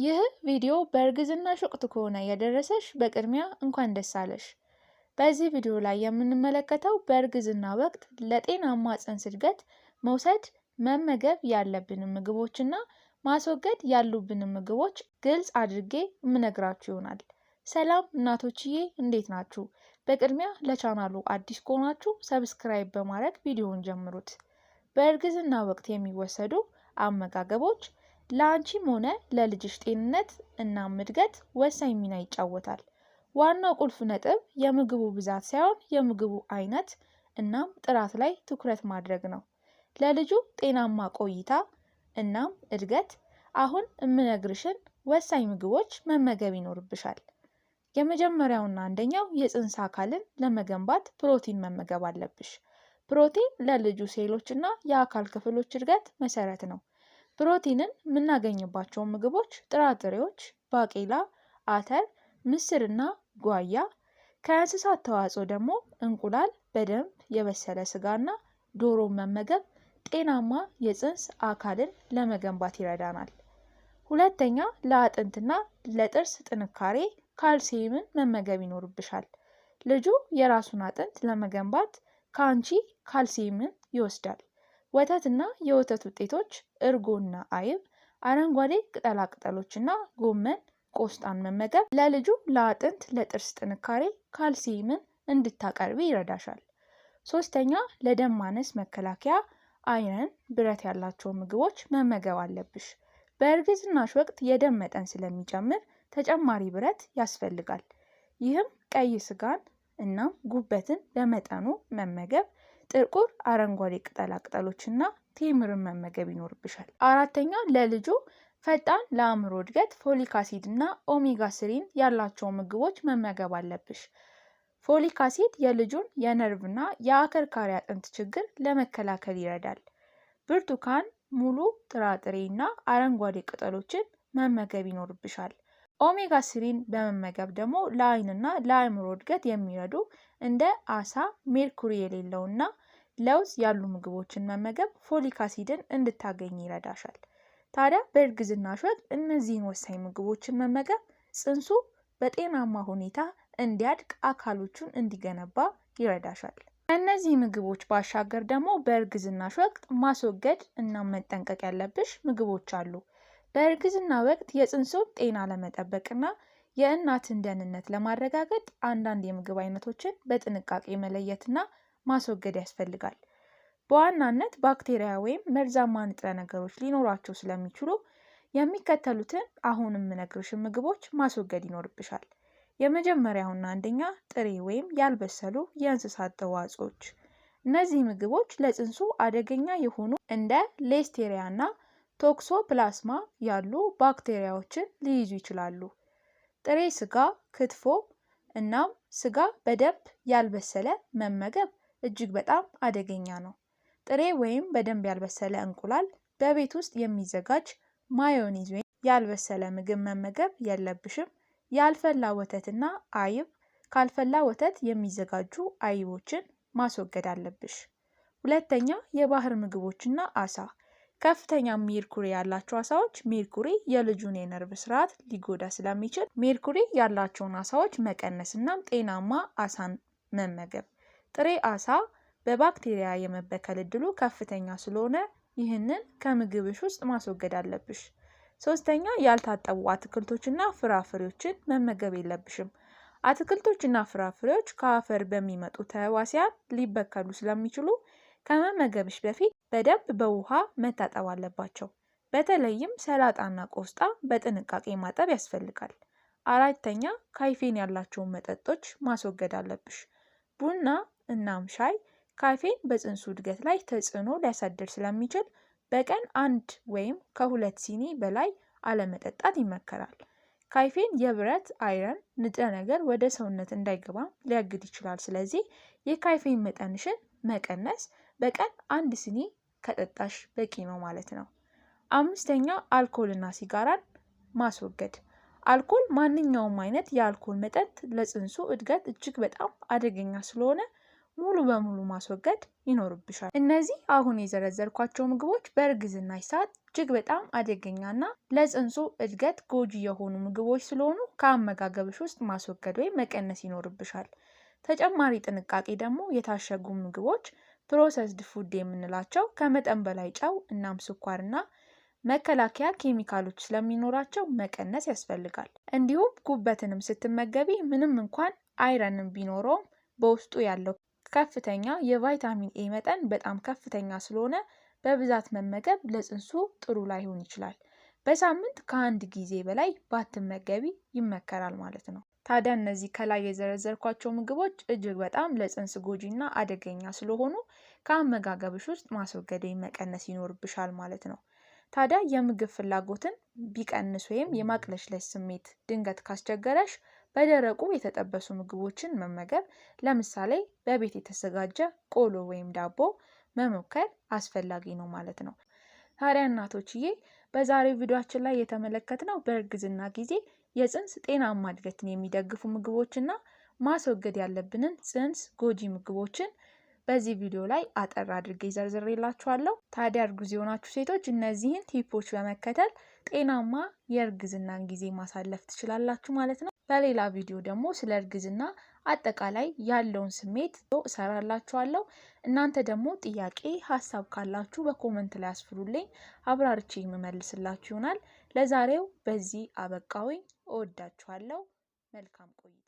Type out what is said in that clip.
ይህ ቪዲዮ በእርግዝናሽ ወቅት ከሆነ የደረሰሽ በቅድሚያ እንኳን ደስ አለሽ። በዚህ ቪዲዮ ላይ የምንመለከተው በእርግዝና ወቅት ለጤናማ ጽንስ እድገት መውሰድ መመገብ ያለብንን ምግቦችና ማስወገድ ያሉብንን ምግቦች ግልጽ አድርጌ የምነግራችሁ ይሆናል። ሰላም እናቶችዬ፣ እንዴት ናችሁ? በቅድሚያ ለቻናሉ አዲስ ከሆናችሁ subscribe በማድረግ ቪዲዮውን ጀምሩት። በእርግዝና ወቅት የሚወሰዱ አመጋገቦች ለአንቺም ሆነ ለልጅሽ ጤንነት እናም እድገት ወሳኝ ሚና ይጫወታል። ዋናው ቁልፍ ነጥብ የምግቡ ብዛት ሳይሆን የምግቡ አይነት እናም ጥራት ላይ ትኩረት ማድረግ ነው። ለልጁ ጤናማ ቆይታ እናም እድገት አሁን እምነግርሽን ወሳኝ ምግቦች መመገብ ይኖርብሻል። የመጀመሪያውና አንደኛው የጽንስ አካልን ለመገንባት ፕሮቲን መመገብ አለብሽ። ፕሮቲን ለልጁ ሴሎች እና የአካል ክፍሎች እድገት መሰረት ነው። ፕሮቲንን የምናገኝባቸው ምግቦች ጥራጥሬዎች፣ ባቄላ፣ አተር፣ ምስርና ጓያ። ከእንስሳት ተዋጽኦ ደግሞ እንቁላል፣ በደንብ የበሰለ ስጋና ዶሮ መመገብ ጤናማ የጽንስ አካልን ለመገንባት ይረዳናል። ሁለተኛ፣ ለአጥንትና ለጥርስ ጥንካሬ ካልሲየምን መመገብ ይኖርብሻል። ልጁ የራሱን አጥንት ለመገንባት ከአንቺ ካልሲየምን ይወስዳል። ወተትና የወተት ውጤቶች፣ እርጎና አይብ፣ አረንጓዴ ቅጠላ ቅጠሎችና ጎመን፣ ቆስጣን መመገብ ለልጁ ለአጥንት ለጥርስ ጥንካሬ ካልሲየምን እንድታቀርቢ ይረዳሻል። ሶስተኛ፣ ለደም ማነስ መከላከያ iron፣ ብረት ያላቸው ምግቦች መመገብ አለብሽ። በእርግዝናሽ ወቅት የደም መጠን ስለሚጨምር ተጨማሪ ብረት ያስፈልጋል። ይህም ቀይ ስጋን እናም ጉበትን በመጠኑ መመገብ፣ ጥቁር አረንጓዴ ቅጠላ ቅጠሎችና ቴምርን መመገብ ይኖርብሻል። አራተኛ፣ ለልጁ ፈጣን ለአእምሮ እድገት folic acid እና omega 3 ን ያላቸው ምግቦች መመገብ አለብሽ። Folic acid የልጁን የነርቭና የአከርካሪ አጥንት ችግር ለመከላከል ይረዳል። ብርቱካን፣ ሙሉ ጥራጥሬ እና አረንጓዴ ቅጠሎችን መመገብ ይኖርብሻል። Omega 3 ን በመመገብ ደግሞ ለአይንና ለአእምሮ እድገት የሚረዱ እንደ አሳ፣ ሜርኩሪ የሌለውና ለውዝ ያሉ ምግቦችን መመገብ folic acid ን እንድታገኝ ይረዳሻል። ታዲያ በእርግዝናሽ ወቅት እነዚህን ወሳኝ ምግቦችን መመገብ ጽንሱ በጤናማ ሁኔታ እንዲያድግ፣ አካሎቹን እንዲገነባ ይረዳሻል። ከእነዚህ ምግቦች ባሻገር ደግሞ በእርግዝናሽ ወቅት ማስወገድ እና መጠንቀቅ ያለብሽ ምግቦች አሉ። በእርግዝና ወቅት የጽንሱን ጤና ለመጠበቅና የእናትን ደህንነት ለማረጋገጥ አንዳንድ የምግብ አይነቶችን በጥንቃቄ መለየትና ማስወገድ ያስፈልጋል። በዋናነት ባክቴሪያ ወይም መርዛማ ንጥረ ነገሮች ሊኖሯቸው ስለሚችሉ የሚከተሉትን አሁን የምነግርሽን ምግቦች ማስወገድ ይኖርብሻል። የመጀመሪያውና አንደኛ፣ ጥሬ ወይም ያልበሰሉ የእንስሳት ተዋጽኦች። እነዚህ ምግቦች ለጽንሱ አደገኛ የሆኑ እንደ ሊስቴሪያ እና ቶክሶፕላስማ ያሉ ባክቴሪያዎችን ሊይዙ ይችላሉ። ጥሬ ስጋ፣ ክትፎ እናም ስጋ በደንብ ያልበሰለ መመገብ እጅግ በጣም አደገኛ ነው። ጥሬ ወይም በደንብ ያልበሰለ እንቁላል፣ በቤት ውስጥ የሚዘጋጅ ማዮኒዝ ወይም ያልበሰለ ምግብ መመገብ የለብሽም። ያልፈላ ወተትና አይብ፣ ካልፈላ ወተት የሚዘጋጁ አይቦችን ማስወገድ አለብሽ። ሁለተኛ፣ የባህር ምግቦችና አሳ። ከፍተኛ ሜርኩሪ ያላቸው አሳዎች፣ ሜርኩሪ የልጁን የነርቭ ስርዓት ሊጎዳ ስለሚችል ሜርኩሪ ያላቸውን አሳዎች መቀነስ እናም ጤናማ አሳን መመገብ። ጥሬ አሳ በባክቴሪያ የመበከል እድሉ ከፍተኛ ስለሆነ ይህንን ከምግብሽ ውስጥ ማስወገድ አለብሽ። ሶስተኛ፣ ያልታጠቡ አትክልቶችና ፍራፍሬዎችን መመገብ የለብሽም። አትክልቶችና ፍራፍሬዎች ከአፈር በሚመጡ ተህዋሲያን ሊበከሉ ስለሚችሉ ከመመገብሽ በፊት በደንብ በውሃ መታጠብ አለባቸው። በተለይም ሰላጣና ቆስጣ በጥንቃቄ ማጠብ ያስፈልጋል። አራተኛ፣ ካይፌን ያላቸውን መጠጦች ማስወገድ አለብሽ። ቡና እናም ሻይ ካፌን በጽንሱ እድገት ላይ ተጽዕኖ ሊያሳድር ስለሚችል በቀን አንድ ወይም ከሁለት ሲኒ በላይ አለመጠጣት ይመከራል። ካይፌን የብረት iron ንጥረ ነገር ወደ ሰውነት እንዳይገባ ሊያግድ ይችላል። ስለዚህ የካይፌን መጠንሽን መቀነስ፣ በቀን አንድ ሲኒ ከጠጣሽ በቂ ነው ማለት ነው። አምስተኛ፣ አልኮልና ሲጋራን ማስወገድ። አልኮል፣ ማንኛውም አይነት የአልኮል መጠጥ ለጽንሱ እድገት እጅግ በጣም አደገኛ ስለሆነ ሙሉ በሙሉ ማስወገድ ይኖርብሻል። እነዚህ አሁን የዘረዘርኳቸው ምግቦች በእርግዝናሽ ሰዓት እጅግ በጣም አደገኛና ለጽንሱ እድገት ጎጂ የሆኑ ምግቦች ስለሆኑ ከአመጋገብሽ ውስጥ ማስወገድ ወይም መቀነስ ይኖርብሻል። ተጨማሪ ጥንቃቄ ደግሞ የታሸጉ ምግቦች processed food የምንላቸው ከመጠን በላይ ጨው እናም ስኳርና መከላከያ ኬሚካሎች ስለሚኖራቸው መቀነስ ያስፈልጋል። እንዲሁም ጉበትንም ስትመገቢ ምንም እንኳን iron ን ቢኖረውም በውስጡ ያለው ከፍተኛ የቫይታሚን ኤ መጠን በጣም ከፍተኛ ስለሆነ በብዛት መመገብ ለጽንሱ ጥሩ ላይሆን ይችላል። በሳምንት ከአንድ ጊዜ በላይ ባትመገቢ ይመከራል ማለት ነው። ታዲያ እነዚህ ከላይ የዘረዘርኳቸው ምግቦች እጅግ በጣም ለጽንስ ጎጂና አደገኛ ስለሆኑ ከአመጋገብሽ ውስጥ ማስወገድ ወይም መቀነስ ይኖርብሻል ማለት ነው። ታዲያ የምግብ ፍላጎትን ቢቀንስ ወይም የማቅለሽለሽ ስሜት ድንገት ካስቸገረሽ በደረቁ የተጠበሱ ምግቦችን መመገብ፣ ለምሳሌ በቤት የተዘጋጀ ቆሎ ወይም ዳቦ መሞከር አስፈላጊ ነው ማለት ነው። ታዲያ እናቶችዬ በዛሬው ቪዲዮአችን ላይ የተመለከትነው በእርግዝና ጊዜ የጽንስ ጤናማ እድገትን የሚደግፉ ምግቦችና ማስወገድ ያለብንን ጽንስ ጎጂ ምግቦችን በዚህ ቪዲዮ ላይ አጠር አድርጌ ዘርዝሬላችኋለሁ። ታዲያ እርጉዝ የሆናችሁ ሴቶች እነዚህን tip ኦች በመከተል ጤናማ የእርግዝናን ጊዜ ማሳለፍ ትችላላችሁ ማለት ነው። በሌላ ቪዲዮ ደግሞ ስለ እርግዝና አጠቃላይ ያለውን ስሜት እሰራላችኋለሁ። እናንተ ደግሞ ጥያቄ፣ ሀሳብ ካላችሁ በ comment ላይ አስፍሩልኝ፣ አብራርቼ የምመልስላችሁ ይሆናል። ለዛሬው በዚህ አበቃሁኝ። እወዳችኋለሁ። መልካም ቆይታ።